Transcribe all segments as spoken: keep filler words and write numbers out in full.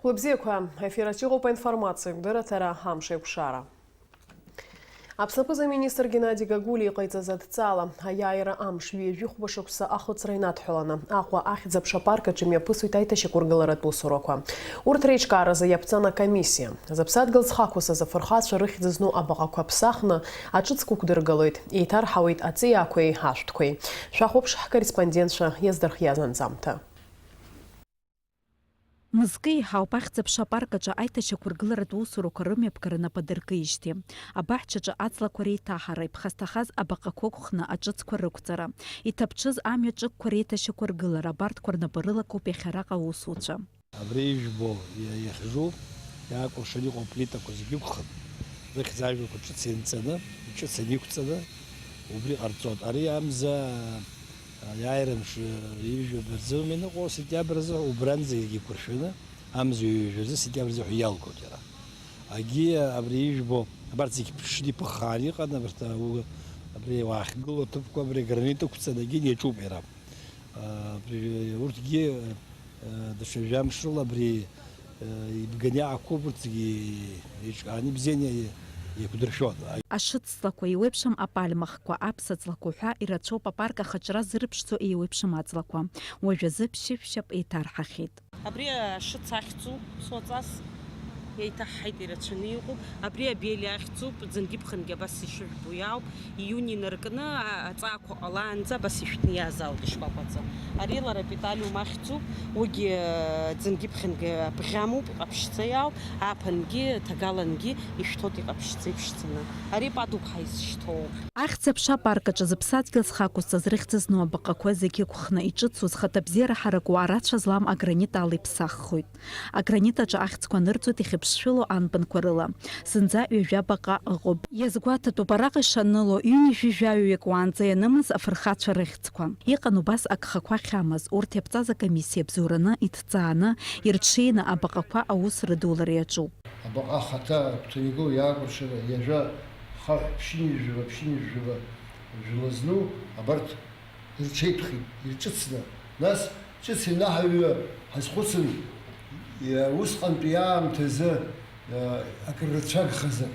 Лыбзиақәа, ефир аҿы иҟоуп аинформациатә дырраҭара «Амш еиқәшара». Аԥсны аԥыза-министр Геннади Гагулиа иҟаиҵаз адҵала, аиааира амш ҩажәи хәба шықәса ахыҵра инадҳәаланы, Аҟәа ахьӡ-аԥша апарк аҿы имҩаԥысуеит аиҭашьақәыргыларатә усурақәа. Урҭ реиҿкааразы иаԥҵан акомиссиа. Зыԥсадгьыл зхақәсыз афырхацәа рыхьӡ зну абаҟақәа ԥсахны аҿыцқәа ықәдыргылоит, еиҭарҳауеит аҵиаақәеи ашәҭқәеи. Шәахәаԥш ҳкорреспондентцәа иаздырхиаз анҵамҭа. Мызкы еиҳауп ахьӡ-аԥша апарк аҿы аиҭашьақәыргыларатә усурақәа рымҩаԥгара нап адыркижьҭеи. Абаҳчаҿы аҵлақәа реиҭаҳара, иԥхасҭахаз абаҟақәа ықәхны аҿыцқәа рықәҵара, иҭаԥҽыз амҩа ҿыкқәа реиҭашьақәыргылара, абарҭқәа рнапы рылакуп иахьа араҟа аусуцәа. Абри ижәбо иа-, иахьжу, иаакәыршан иҟоу аплитақәа зегьы ықәхын, рыхьӡ ажәақәа ҿыц ианҵаны, иҿыц аниқәҵаны, убри ҟарҵон. Ари амза Аиааира мшы ҩажәи жәаба рзы ауми ианыҟоу, сентиабр азы убранӡа еиқәыршәаны, амза ҩажәи жәаба рзы, сентиабр азы ҳәа иалгоит иара. Агьи абри ижәбо, абарҭ зегь ԥшны иԥыххааны иҟан, абарҭ, а, у-, абри уаахгылоу аҭыԥқәа, абри агранит ықәҵаны агьи иаҿуп иара. А, абри, урҭгьы, а, даҽа жәамш рыла абри Ибганы иаақәоуп урҭ зегьы еиҿкааны ибзианы еиқәдыршәон. Ашыцлақәа еиуеиԥшым апальмахқәа, аԥсаҵлақәа уҳәа ирацәоуп апарк ахаҿра зырԥшӡо еиуеиԥшым аҵлақәа. Уажәазы ԥшьышә-шьап еиҭарҳахьеит. Абри ашыц ахьӡуп, суаҵас еиҭаҳҳаит, ирацәаны иҟоуп. Абри абели ахьӡуп, ӡынгьы-ԥхынгьы абас ишыжәбо иаауп. Июни инаркны, а-, аҵаақәа ҟалаанӡа абас ишәҭны иаазаауеит ишкәакәаӡа. Ари лара Питалиум ахьӡуп, уигьы, э, ӡынгьы-ԥхынгьы абӷьамоуп, иҟаԥшьӡа иаауп, ааԥынгьы, ҭагалангьы ишәҭоит иҟаԥшьӡа иԥшӡаны. Ари Падуԥҳа изышьҭоуп. Ахьӡ-аԥша апарк аҿы зыԥсадгьыл зхы ақәызҵаз рыхьӡ зну абаҟақәа зегьы ықәхны иҿыцу зхаҭабзиара ҳаракуа арацәа злам агранит ала иԥсаххоит. Агранит аҿы ахьӡқәа анырҵоит ихьыԥшшәылоу анбанқәа рыла. Зынӡа ҩажәа баҟа ыҟоуп. Иазгәаҭатәуп араҟа ишаныло, ҩынҩажәи жәаҩаҩык уаанӡа ианымыз афырхацәа рыхьӡқәа. Иҟан убас агхақәа ахьамаз, урҭ иаԥҵаз акомиссиа бзоураны, иҭҵааны, ирҽеины абаҟақәа аус рыдулара иаҿуп. Абаҟа ахаҭа агәҭаны игылоу иаакәыршара, ҩажәа хаҳә ԥшьынҩажәаба, ԥшьынҩажәаба жәла зну абарҭ ирҽеитәхеит, ирҿыцны. Нас ҿыц инаҳаҩы ҳазхәыцын, иа-, усҟантәи аамҭазы, а, акыр рцәагхазар,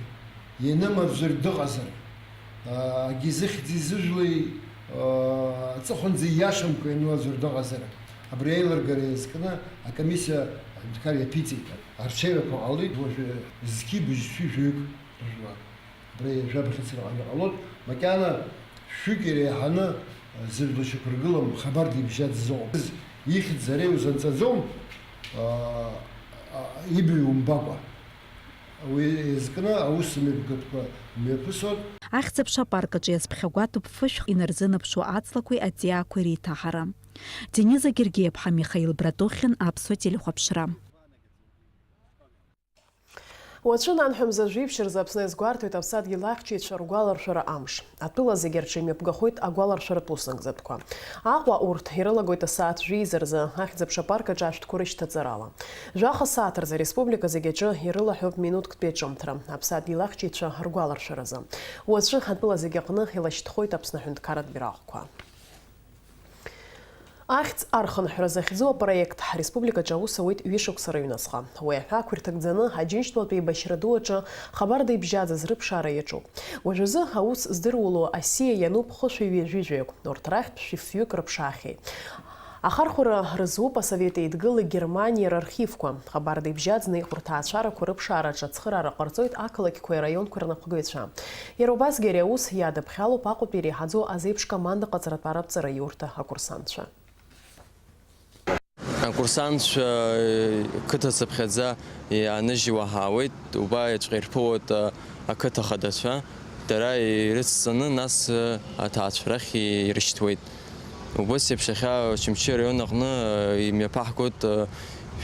ианымаӡәзар дыҟазар, а, агьи зыхьӡи зыжәлеи, а, аҵыхәанӡа ииашамкәа иануаӡәыр дыҟазар, абри аилыргара иазкны акомиссиа аҳәынҭқар иаԥиҵеит. Арҽеирақәа ҟалеит, уажәы зқьи быжьшәи жәаҩык рыжәла. Абри жәабӷьыцра ҟалоит, макьана шәҩык иреиҳаны зыжәла шьақәыргылам, хабар дибжьаӡ зыҟоуп. Ихьӡ ара иузанҵаӡом, а, а, ибаҩ умбакәа. Уи иазкны аус мҩаԥгатәқәа мҩаԥысуан. Ахьӡ-аԥша апарк аҿы иазԥхьагәаҭоуп фышәх инарзынаԥшуа аҵлақәеи аҵиаақәеи реиҭаҳара. Дениза Гергиаԥҳа, Михаил Братухин, Аԥсуа телехәаԥшра. Уаҵәы, нанҳәа мза жәиԥшь рзы Аԥсны иазгәарҭоит аԥсадгьыл ахьчаҩцәа ргәаларшәара амш. Атәыла зегьы рҿы имҩаԥгахоит агәаларшәаратә уснагӡатәқәа. Аҟәа урҭ ирылагоит асааҭ жәеиза рзы, ахьӡ-аԥша апарк аҿы ашәҭқәа рышьҭаҵарала. Жәаха сааҭ рзы ареспублика зегьы аҿы ирылаҳәоуп минуҭктәи аҿымҭра, аԥсадгьыл ахьчаҩцәа ргәаларшәаразы. Уаҵәы атәыла зегьы аҟны илашьҭхоит Аԥсны аҳәынҭқарратә бираҟқәа. Ахьӡ архынҳәра захьӡу апроект ҳреспубликаҿы аус ауеит ҩышықәса рыҩнуҵҟа. Уи аҳәаақәа ирҭагӡаны Аџьынџьтәылатә еибашьра ду аҿы хабарда ибжьаӡыз рыԥшаара иаҿуп. Уажәазы аус здыруло асиа иануп хышәи ҩажәи жәаҩык, урҭ рахьтә шәи фҩык рыԥшаахьеит. Ахархәара рызуп Асовет Еидгыли Германиеи рархивқәа. Хабарда ибжьаӡны иҟоу рҭаацәарақәа рыԥшаараҿы ацхыраара ҟарҵоит ақалақьқәеи араионқәеи рнапхгаҩцәа. Иара убасгьы ари аус иадыԥхьалоуп Аҟәатәи иреиҳаӡоу азеиԥш команда ҟаҵаратә араԥҵара иурҭа акурсантцәа. Акурсантцәа, э, қыҭацыԥхьаӡа иааныжьуа ҳаауеит, убаеҵәҟьа ирԥылоит, э, ақыҭа хадацәа. Дара ирыцҵаны, нас, э, аҭаацәа рахь ирышьҭуеит. Убыс еиԥш иахьа Очамчы араион аҟны, э, имҩаԥаҳгоит, э,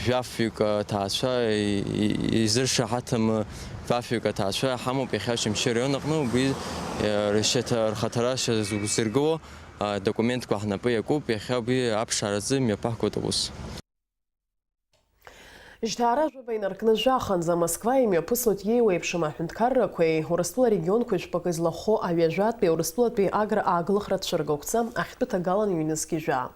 жәафҩык аҭаацәа, и-, и-, изыршаҳаҭым, э, жәафҩык аҭаацәа ҳамоуп иахьа Очамчы араион аҟны, убри, э, ршьаҭа-, рхаҭара шьазгәзыргыло, а, документқәа ҳнапы иакуп, иахьа убри аԥшааразы имҩаԥаҳгоит аус. Жьҭаара жәаба инаркны жәаханӡа Москва имҩаԥыслоит иеиуеиԥшым аҳәынҭқаррақәеи Урыстәыла регионқәеи жәпакы излахәхо аҩажәатәи Урыстәылатәи агра ааглыхра цәыргақәҵа ахьтәы ҭагалан ҩнызқь жәаа.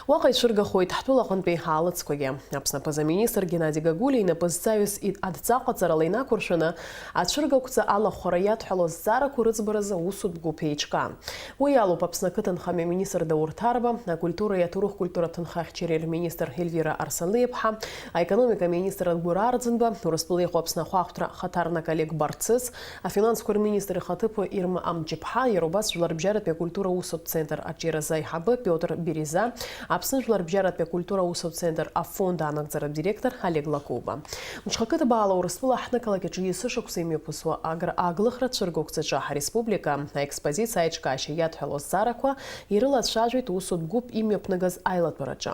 Уаҟа ицәыргахоит ҳтәыла аҟынтәи аалыҵқәагьы. Аԥсны аԥыза-министр Геннади Гагулиа инапы зҵаҩыс и-, адҵа ҟаҵарала инақәыршәаны ацәыргақәҵа алахәхара иадҳәалоу азҵаарақәа рыӡбаразы аусутә гәыԥ еиҿкаан. Уи алоуп Аԥсны ақыҭанхамҩа министр Даур Ҭарба, акультуреи аҭоурых-культуратә ҭынхахьчареи рминистр Ельвира Арсанлиаԥҳа, аекономика министр Адгәыр Арӡынба, Урыстәыла иҟоу Аԥсны ахәаахәҭра ахаҭарнак Олег Барцыц, афинансқәа рминистр ихаҭыԥуаҩ Ирма Амҷыԥҳа, иара убас Жәларбжьаратәи акультура усутә центр аҿиаразы аиҳабы Пиотр Береза, Аԥсны Жәларбжьаратәи акультура усутә центр афонд анагӡаратә директор Олег Лакоба. Мҽхакы ҭбаала Урыстәыла аҳҭнықалақь аҿы есышықәса имҩаԥысуа агра ааглыхра цәыргақәҵаҿы ҳреспублика аекспозициа аиҿкаашьа иадҳәалоу азҵаарақәа ирылацәажәеит усутә гәыԥ имҩаԥнагаз аилатәараҿы.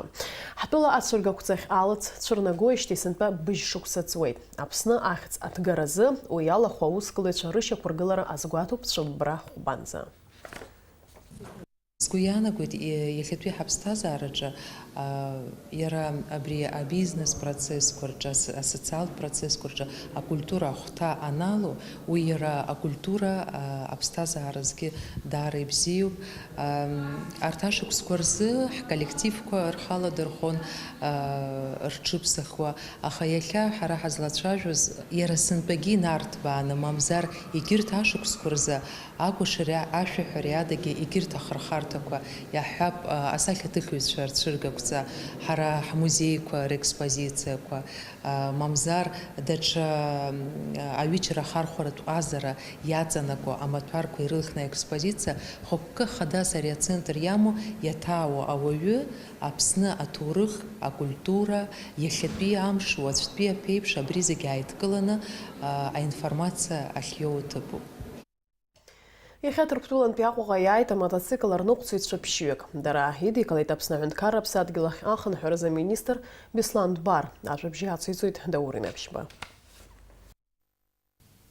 Ҳтәыла ацәыргақәҵахь алац цәырнагоижьҭеи сынтәа быжь шықәса ҵуеит. Аԥсны ахьӡ аҭгаразы уи алахәу аусгылаҩцәа рышьақәыргылара азгәаҭоуп цәыббра хәбанӡа. Сгәы иаанагоит, и-, иахьатәи ҳаԥсҭазаараҿы, а, иара абри абизнес процессқәа рҿы, ас-, асоциалтә процессқәа рҿы акультура ахәҭа аналоу, уи иара акультура, а, аԥсҭазааразгьы даара ибзиоуп. Ам, арҭ ашықәсқәа рзы ҳколлективқәа рхала дырхон, а, рҽыԥсахуа, аха иахьа ҳара ҳазлацәажәоз иара сынтәагьы инарҭбааны, мамзар егьырҭ ашықәсқәа рзы акәашареи ашәаҳәареи адагьы егьырҭ ахырхарҭақәа, иаҳҳәап, а, асахьаҭыхҩцәа рцәыргақәҵа, ҳара ҳмузеиқәа рекспозициақәа, а, мамзар даҽа, м, аҩычара ахархәаратә ҟазара иаҵанакуа амаҭәарқәа ирылхны аекспозициа хықәкы хадас ари ацентр иамоу иаҭаауа ауаҩы Аԥсны аҭоурых, акультура, иахьатәи амш, уаҵәтәи аԥеиԥш, абри зегьы ааидкыланы, а, аинформациа ахьиоу аҭыԥуп. Иахьа Ҭырқәтәылантәи Аҟәаҟа иааит амотоцикл арныҟәцаҩцәа ԥшьҩык. Дара идикылеит Аԥсны аҳәынҭқарра аԥсадгьыл ахь ахынҳәразы аминистр Беслан Дбар. Ажәабжьы ациҵоит Даур Инаԥшьба.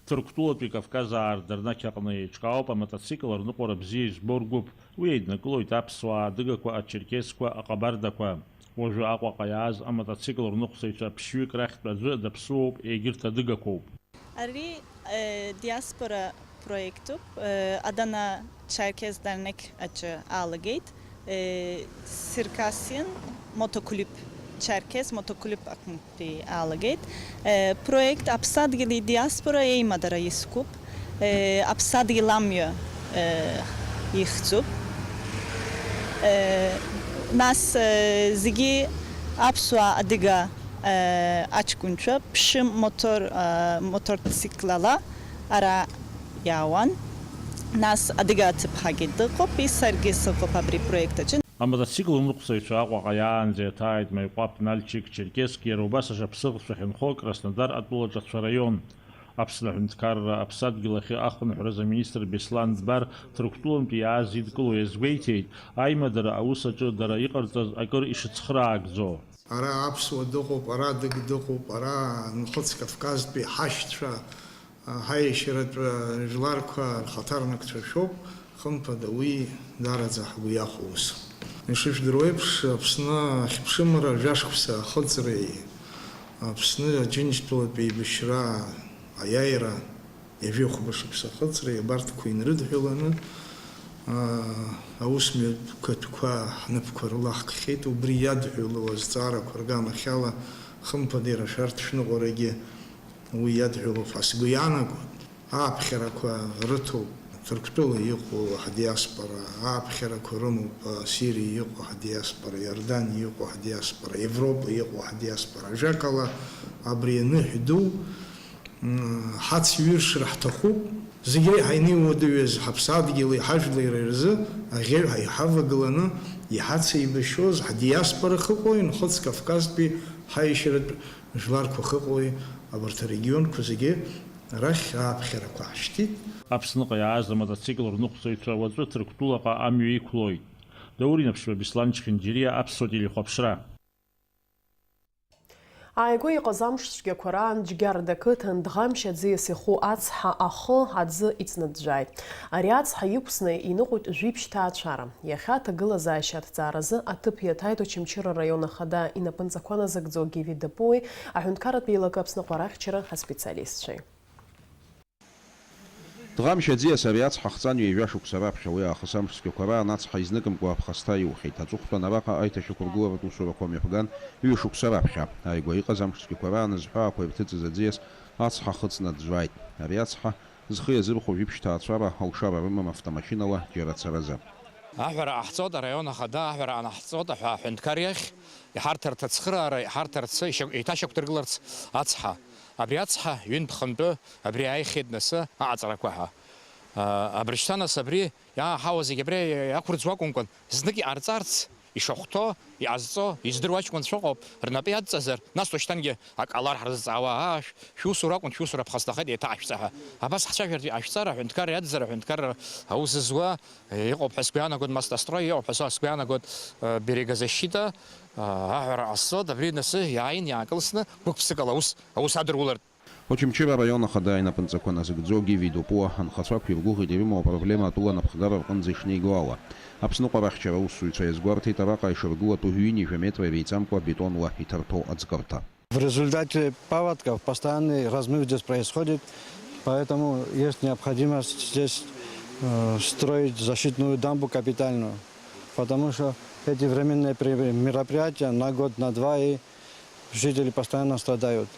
Ҭырқәтәылатәи Кавказ аардарнақь аҟны еиҿкаауп амотоцикл арныҟәара бзиа избо ргәыԥ. Уи еиднакылоит аԥсуаа адыгақәа, ачерқьесқәа, аҟабардақәа. Уажәы Аҟәаҟа иааз амотоцикл рныҟәцаҩцәа ԥшьҩык рахьтә аӡәы даԥсуоуп, егьырҭ адыгақәоуп. Ари, э, диаспора проектуп, э, Адана Черкес Дернек аҿы алагеит, э, Circassian Motoculüp, Черкес Motoculüp аҟнытәи алагеит. Э, проект Аԥсадгьыли диаспора еимадара иаскуп, э, Аԥсадгьыл амҩа, э, ихьӡуп. Э, нас, э, зегьы аԥсуа адыга Аҷкәынцәа ԥшьы мотор, а, мотоциклала ара иаауан. Нас адыга аҭыԥҳагьы дыҟоуп, и саргьы сыҟоуп абри проект аҿы. Амотоцикл ныҟәцаҩцәа Аҟәаҟа иаанӡа иаҭааит Маиҟәаԥ, Нальчик, Черкесск, иара убас ашаԥсыӷцәа ахьынхо Краснодар атәылаҿы Цәараион. Аԥсны аҳәынҭқарра аԥсадгьыл ахьы ахынҳәразы аминистр Беслан Дбар Ҭырқәтәылантәи иааз идкыло иазгәеиҭеит, аимадара аус аҿы дара иҟарҵаз акыр ишыцхраагӡо. Ара аԥсуа дыҟоуп, ара адыг дыҟоуп, ара Нхыҵ Кавказтәи ҳашьцәа, ҳаиашьаратә жәларқәа рхаҭарнакцәа шәоуп, хымԥада, уи даараӡа ҳгәы иахәо усуп. Ишыжәдыруа еиԥш, Аԥсны ахьыԥшымра жәашықәса ахыҵреи, Аԥсны Аџьынџьтәылатә еибашьра аиааира, ҩажәи хәба шықәса ахыҵреи абарҭқәа инрыдҳәаланы, аа, аусмҩаԥгатәқәа ҳнапқәа рыла ҳкхьеит. Убри иадҳәалоу азҵаарақәа ргамахьала, хымԥада, иара шәарҭ шәныҟәарагьы уи иадҳәалоуп ҳәа сгәы иаанагоит. Ааԥхьарақәа рыҭоуп Ҭырқәтәыла иҟоу ҳдиаспора, ааԥхьарақәа рымоуп Сириа иҟоу ҳдиаспора, Иорданиа иҟоу ҳдиаспора, Европа иҟоу ҳдиаспора. Ажәакала, абри аныҳә ду Ҳацҩыршра ҳҭахуп. Зегь реиҳа иуадаҩыз ҳаԥсадгьыли ҳажәлеи рзы аӷьеҩ ҳа иҳавагыланы иҳацеибашьуаз ҳдиаспора ахьыҟоу, Нхыҵ Кавказтәи ҳаиашьаратә жәларқәа ахьыҟоуи, абарҭ арегионқәа зегьы рахь ааԥхьарақәа ҳшьҭит. Аԥсныҟа иааз амотоцикл рныҟәцаҩцәа уаҵәы Ҭырқәтәылаҟа амҩа иқәлоит. Даур Инаԥшьба, Беслан Чхинџьириа, Аԥсуа телехәаԥшра. Ааигәа иҟаз амш цәгьақәа раан Џьгьарда қыҭан Дӷамшь аӡиас иху ацҳа ахы аӡы иҵныҵәааит. Ари ацҳа иқәсны иныҟәоит жәиԥшь ҭаацәара. Иахьа аҭагылазаашьа аҭҵааразы аҭыԥ иаҭааит Очамчыра араион ахада инапынҵақәа назыгӡо Гиви Дапуи аҳәынҭқарратә еилакы Аԥсны ахәарахьчара аспециалистцәеи. Дӷамшь аӡиас ари ацҳа хҵан ҩажәа шықәса раԥхьа, уи аахыс амш цәгьақәа раан ацҳа изныкымкәа аԥхасҭа иухьеит. Аҵыхәтәан араҟа аиҭашьақәыргыларатә усурақәа мҩаԥган ҩышықәса раԥхьа. Ааигәа иҟаз амш цәгьақәа раан зҳәаақәа ирҭыҵыз аӡиас ацҳа хыҵны аӡәӡәааит. Ари ацҳа зхы иазырхәо жәиԥшь ҭаацәара алшара рымам автомашьынала џьара ацаразы. Аҳәара ҟаҳҵоит, араион ахада аҳәара анаҳҵоит аҳәа аҳәынҭқар иахь, иҳарҭарц ацхыраара, иҳарҭарц, еиҭашьақәдыргыларц ацҳа. Абри ацҳа ҩынтә-хынтәы абри ааихьеит нас аҟаҵарақәа ҳәа. Абыржәшьҭа нас абри иааҳауа зегь абри иақәырӡуа акәымкәан, знык иҟарҵарц, ишахәҭоу, иҟазҵо, издыруа аҷкәынцәа ыҟоуп, рнапы иадҵазар, нас уашьҭангьы ак ҟалар ҳрызҵаауа, аа, шәусура акәын, шәусура ԥхасҭахеит, еиҭаашәҵа ҳәа. Абас ҳцәажәартә иҟашәҵар, аҳәынҭқарра иадызар, аҳәынҭқарра аус зуа, иҟоуп ҳәа сгәы иаанагоит, Мастастрой иҟоуп ҳәа сгәы иаанагоит, Берегозащита, аҳәара ҟасҵоит, абри насы иааин иаакылсны гәык-ԥсыкала аус, аус адырулартә. Очамчыра араион ахада инапынҵақәа назыгӡо Гиви Дупуа анхацәа ақәиргәыӷит ирымоу апроблема атәыла анапхгара рҟынӡа ишнеиго ала. Аԥсныҟәарахьчара аусзуҩцәа иазгәарҭеит араҟа ишыргылатәу ҩынҩажәа метра иреиҵамкәа бетонла иҭарҭәоу аӡкырҭа. В результате паводков постоянный размыв здесь происходит, поэтому есть необходимость здесь, э, строить защитную дамбу капитальную, потому что эти временные при-, мероприятия на год, на два, и жители постоянно страдают.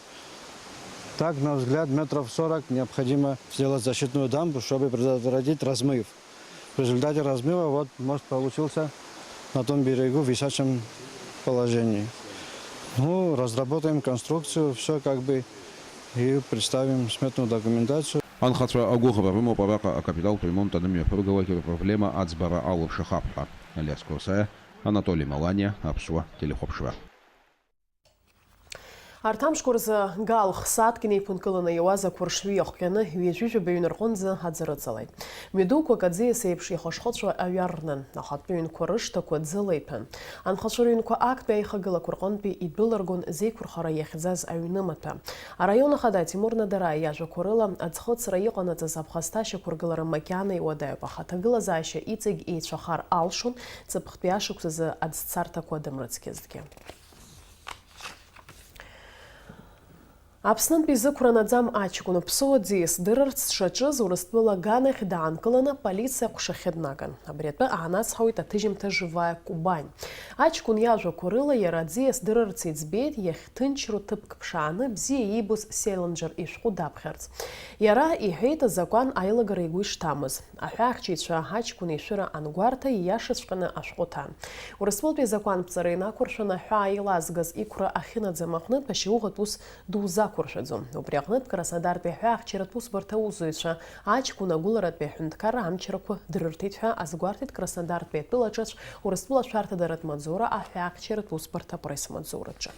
Так, на взгляд, метров сорок необходимо сделать защитную дамбу, чтобы предотвратить размыв. В результате размыва вот мост получился на том берегу в висячем положении. Ну, разработаем конструкцию, всё как бы, и представим сметную документацию. Анхацәа агәыӷра рымоуп араҟа акапиталтә ремонт анымҩаԥыргалак рпроблема аӡбара алыршахап ҳәа. Алиас Корсаиа, Анатоли Маланиа, Аԥсуа телехәаԥшра. Арҭ амшқәа рзы Гал, Хсаҭгьы неиқәынкыланы иауаз ақәыршҩы иахҟьаны, ҩажәи жәаба ҩны рҟынӡа аӡы рыҵалеит. Мҩадуқәак аӡиас еиԥш ихышхыҵәо аҩар рнын, ахатәы ҩнқәа рышҭақәа ӡыла иҭәын. Анхацәа рыҩнқәа актәи аихагылақәа рҟынтәи идәылыргон зеиқәырхара иахьӡаз аҩны маҭәа. Араион ахада Тимур Надараи иажәақәа рыла, аӡхыҵра иҟанаҵаз аԥхасҭа ашьақәыргылара макьана иуадаҩуп, аха аҭагылазаашьа иҵегь еицәахар алшон, ҵыԥхтәи ашықәсазы аӡцарҭақәа дымрыцқьазҭгьы. Аԥснынтәи зықәра наӡам аҷкәын Ԥсоу аӡиас дырырц дшаҿыз Урыстәыла аганахь даанкыланы аполициа аҟәшахьы днаган. Абри атәы аанацҳауеит аҭыжьымҭа Живая Кубань. Аҷкәын иажәақәа рыла, иара аӡиас дырырц иӡбеит, иахьҭынчроу ҭыԥк ԥшааны, бзиа иибоз селенџер ишәҟәы даԥхьарц. Иара иҳәеит азакәан аилагара игәы ишҭамыз. Аҳәаахьчаҩцәа аҷкәын ишәыра ангәарҭа, ииашаҵәҟьаны ашәҟәы ҭан. Урыстәылатәи азакәанԥҵара инақәыршәаны аҳәаа еилазгаз иқәра ахьынаӡам аҟнытә ашьауӷатә ус дузақәыршәаӡом. Убри аҟнытә Краснодартәи аҳәаахьчаратә усбарҭа аусзуҩцәа аҷкәын агәыларатәи аҳәынҭқарра амчрақәа дрырҭеит ҳәа азгәарҭеит Краснодартәи атәылаҿацә Урыстәыла ашәарҭадаратә маҵзура аҳәаахьчаратә усбарҭа апресс-маҵзураҿы.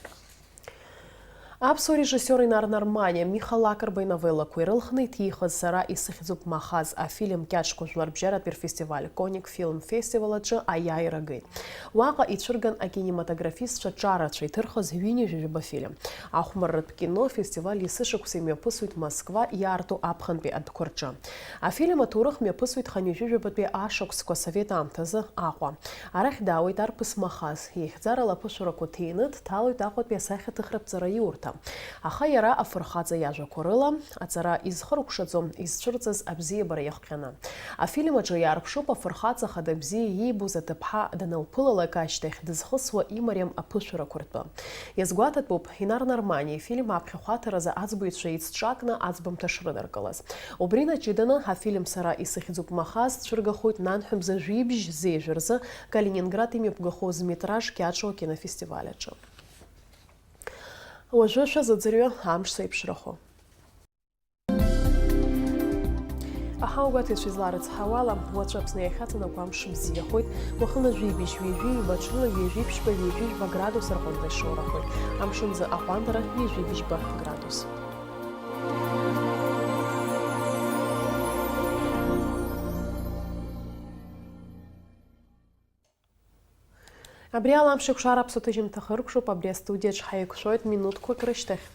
Аԥсуа режиссиор Инар Нарманиа Миха Лакрба иновеллақәа ирылхны иҭихыз Сара исыхьӡуп Махаз афильм кьаҿқәа жәларбжьаратәи рфестиваль Коник Film Festival аҿы аиааира агеит. Уаҟа ицәырган акинематографистцәа ҿарацәа иҭырхыз ҩынҩажәи жәаба фильм. Ахәмарратә кино фестиваль есышықәса имҩаԥысуеит Москва иаарту аԥхынтәи адәқәа рҿы. Афильм аҭоурых мҩаԥысуеит хынҩажәи жәабатәи ашықәсқәа асовет аамҭазы Аҟәа. Арахь даауеит арԥыс Махаз, ихьӡарала аԥышәарақәа ҭины, дҭалоит Аҟәатәи асахьаҭыхратә ҵараиурҭа. Аха иара афырхаҵа иажәақәа рыла, аҵара изхыркәшаӡом, изцәырҵыз абзиабара иахҟьаны. Афильм аҿы иаарԥшуп афырхаҵа хада бзиа иибоз аҭыԥҳа данылԥылалак ашьҭахь дызхысуа имариам аԥышәарақәа ртәы. Иазгәаҭатәуп, Инар Нарманиа ифильм аԥхьахәаҭаразы аӡбаҩцәа еицҿакны аӡбамҭа шрыдыркылаз. Убри наҷыданы, афильм Сара исыхьӡуп Махаз цәыргахоит нанҳәа мза жәибжь зежәа рзы Калининград имҩаԥгахоз Метраж кьаҿу акинофестиваль аҿы. Уажәы шәазыӡырҩы амш зеиԥшрахо. Аҳауагәаҭаҩцәа изларыцҳауала, уаҵәы Аԥсны иахьаҵанакуа амш бзиахоит, уахынла жәибжь ҩажәи ҩба, ҽынла ҩажәи ԥшьба, ҩажәи жәба градус рҟынӡа ишоурахоит, амшынӡы аҟәандара ҩажәи быжьба градус. Абри ала Амшеикәшара аԥсуа ҭыжьымҭа хыркәшоуп, абри астудиаҿ ҳаиқәшәоит минуҭқәак рышьҭахь.